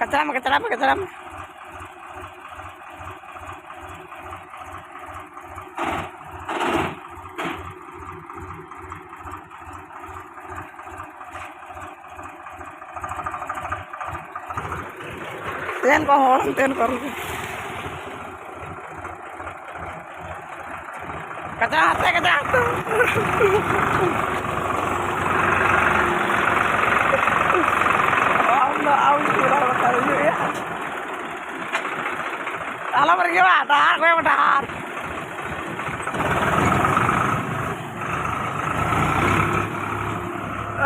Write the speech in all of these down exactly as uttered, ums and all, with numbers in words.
ᱠᱟᱪᱨᱟ ᱢᱮ, ᱠᱟᱪᱨᱟ ᱢᱮ, ᱠᱟᱪᱨᱟ ᱢᱮ᱾ ᱛᱮᱱ ᱠᱚ ᱦᱚᱲ, ᱛᱮᱱ ᱠᱚ᱾ ᱠᱟᱪᱟ ᱦᱟᱛᱮ, ᱠᱟᱪᱟ ᱦᱟᱛᱮ᱾ ᱟᱢ ᱫᱚ ᱟᱢ ᱪᱮᱫ ᱦᱚᱲ ᱠᱟᱱ ᱦᱩᱭᱩᱜ ᱭᱟ? ᱟᱞᱚᱢ ᱨᱮᱸᱜᱮᱣᱟ, ᱰᱟᱦᱟᱨ ᱠᱚᱭᱚᱜ ᱢᱮ, ᱰᱟᱦᱟᱨ᱾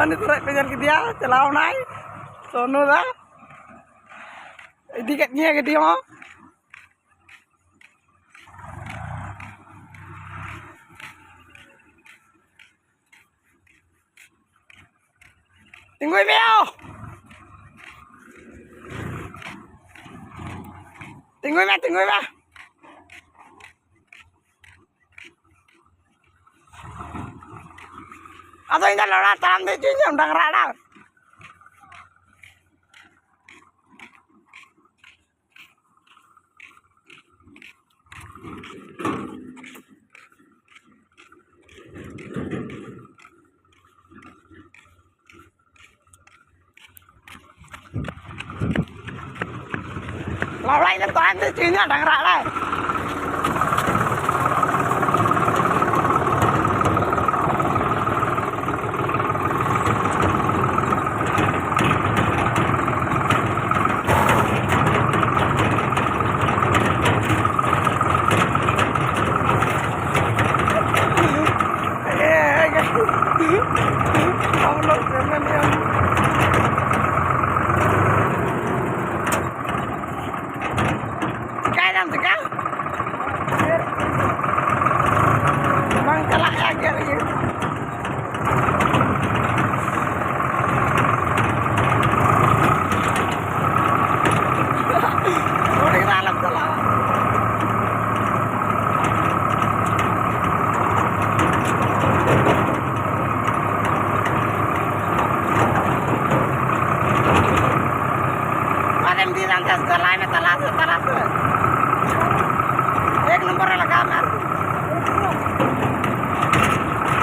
ᱩᱱᱤ ᱛᱚᱨᱚᱡ ᱯᱮ ᱧᱮᱞ ᱠᱮᱫᱮᱭᱟ, ᱪᱟᱞᱟᱣ ᱮᱱᱟᱭ ᱥᱳᱱᱩ ᱫᱟ᱾ ᱤᱫᱤ ᱠᱮᱫ ᱜᱮᱭᱟ ᱜᱟᱹᱰᱤ ᱦᱚᱸ᱾ ᱛᱤᱸᱜᱩᱭ ᱢᱮ ᱭᱟ᱾ ᱛᱤᱸᱜᱩᱭ ᱢᱮ, ᱛᱤᱸᱜᱩᱭ ᱢᱮ᱾ ᱟᱫᱚ ᱤᱧ ᱫᱚ ᱞᱚᱲᱟ ᱛᱟᱲᱟᱢ ᱫᱮᱡ ᱦᱚᱪᱚᱧ ᱢᱮ, ᱰᱟᱝᱨᱟ ᱟᱲᱟᱝ᱾ ᱞᱟᱣᱲᱟ ᱤᱧ ᱫᱚ ᱛᱟᱭᱚᱢ ᱛᱮ ᱪᱤᱧᱟ ᱰᱟᱝᱨᱟ ᱟᱲᱟᱜ᱾ हम लोग घूमने नहीं आए। चिकाए नाम चिका। ᱪᱟᱞᱟᱭ ᱢᱮ ᱛᱟᱞᱟ ᱥᱮᱫ, ᱛᱟᱞᱟ ᱥᱮᱫ᱾ ᱮᱠ ᱱᱚᱢᱵᱚᱨ ᱨᱮ ᱞᱟᱜᱟᱣ ᱢᱮ ᱟᱨ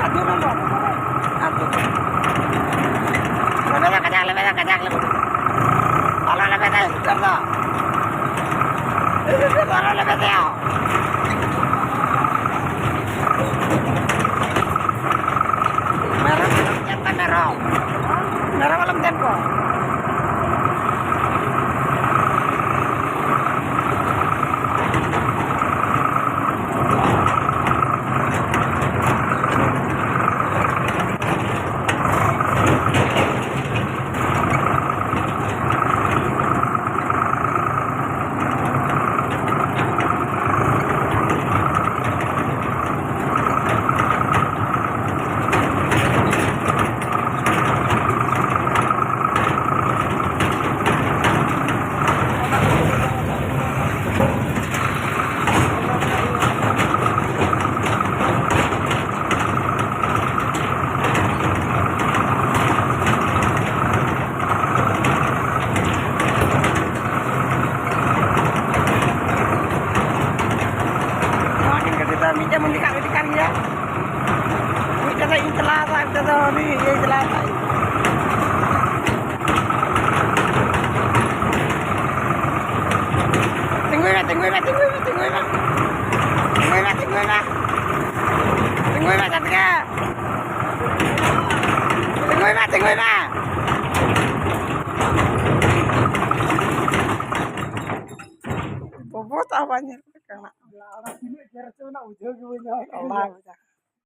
ᱟᱨ ᱫᱩ ᱱᱚᱢᱵᱚᱨ᱾ ᱟᱨ ᱫᱩ ᱱᱚᱢᱵᱚᱨ᱾ ᱞᱮᱵᱮᱫᱟ ᱠᱟᱡᱟᱠ, ᱞᱮᱵᱮᱫᱟ ᱠᱟᱡᱟᱠ, ᱞᱮᱵᱮᱫᱟ᱾ ᱟᱞᱚ ᱞᱮᱵᱮᱫᱟ, ᱩᱛᱟᱹᱨ ᱫᱚ᱾ ᱟᱞᱚ ᱞᱮᱵᱮᱫᱟ᱾ ᱢᱮᱨᱚᱢ ᱟᱞᱚᱢ ᱧᱮᱞ ᱠᱚᱣᱟ, ᱢᱮᱨᱚᱢ᱾ ᱢᱮᱨᱚᱢ ᱟᱞᱚᱢ ᱧᱮᱞ ᱠᱚᱣᱟ᱾ ᱱᱚᱣᱟ ᱠᱤᱱ ᱜᱟᱹᱰᱤ ᱫᱚ ᱢᱤᱫᱴᱮᱱ ᱢᱟᱹᱞᱤᱠᱟᱜ ᱜᱟᱹᱰᱤ ᱠᱟᱱ ᱜᱮᱭᱟ᱾ ᱢᱤᱫᱴᱮᱱ ᱫᱚ ᱤᱧ ᱪᱟᱞᱟᱣ ᱮᱫᱟ, ᱢᱤᱫᱴᱮᱱ ᱫᱚ ᱩᱱᱤ ᱤᱭᱟᱹᱭ ᱪᱟᱞᱟᱣ ᱮᱫᱟ᱾ ᱛᱤᱸᱜᱩᱭ ᱢᱮ, ᱛᱤᱸᱜᱩᱭ ᱢᱮ, ᱛᱤᱸᱜᱩᱭ ᱢᱮ, ᱛᱤᱸᱜᱩᱭ ᱢᱮ᱾ ᱛᱤᱸᱜᱩᱭ ᱢᱮ, ᱛᱤᱸᱜᱩᱭ ᱢᱮ᱾ ᱛᱤᱸᱜᱩᱭ ᱢᱮ, ᱡᱟᱛᱜᱟ᱾ ᱛᱤᱸᱜᱩᱭ ᱢᱮ, ᱛᱤᱸᱜᱩᱭ ᱢᱮ᱾ ᱵᱟᱹᱵᱩ ᱛᱟᱣ ᱵᱟᱭ ᱧᱮᱞ ᱠᱟᱱᱟ᱾ ᱚᱱᱟ ᱛᱤᱱᱟᱹᱜ ᱡᱳᱨ ᱪᱚ ᱚᱱᱟ ᱵᱩᱡᱷᱟᱹᱣ ᱜᱮ ᱵᱟᱹᱧ ᱧᱟᱢ ᱠᱟᱱᱟ᱾ ᱚᱱᱟ ᱵᱩᱡᱷᱟᱹᱣ᱾